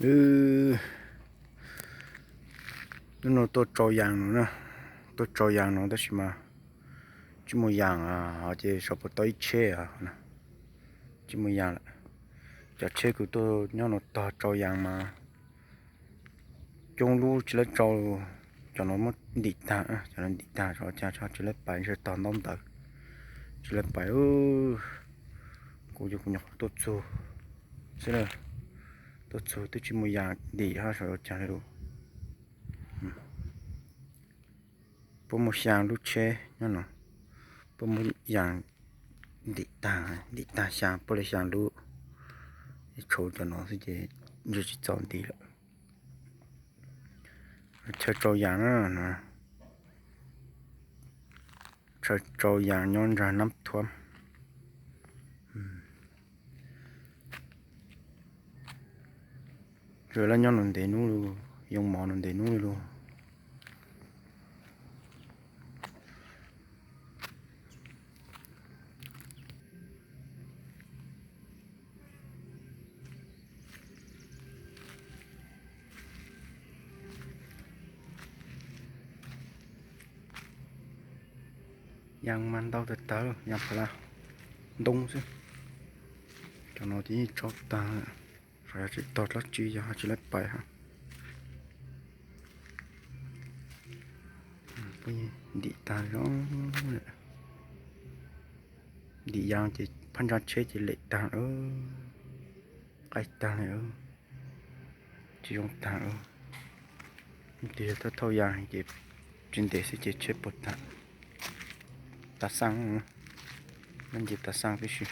Wb hnub no tuaj tsau yas no na, tuaj tsau yas no tab sis mas tsis muaj yas, ces sawv puas tau ib tsheb, tsis muaj yas lawm. Cov tsheb kuv tuaj nyob no tog tsau yas mas coob lub tsis laib tsau, cov no muab ntim tag, cov no ntim tag, tsis laib pais, ntshe tog ntaub ntawv, tsis laib pais. Kuv yog kuv nyuam qhuav tuaj txug xwb, tuaj txug twb tsis muaj yas ntim hab, sawv ua caag li lus. Puab muaj xyaa lub tsheb nyob no, puab muaj yas ntim tag, ntim tag xyaa, puab le xyaa lub, tshuav cov no xwb ces ntshe tsis txaus ntim lawm. Chaw tsau yas na, chaw tsau yas nyob nraag Nab Thuab. Tsuas lawv nyob no ntev nub lug, yoo mov no ntev nub lug. Yas mas ntau tag tag, yas pha la ntoo xwb. Cov no ces yeej tsau tag, xyov yog tsis tog dlaab tsi yog tsis laib pais hab. Ntim tag zoo, ntim yas ces phab ntsa tsheb ces lem tag, qaij tag li, tsis zoo tag. Tig thauj thauj yas ces tsis ntev xwb ces tsheb puas tag, tas xaj, nce tas xaj tib si.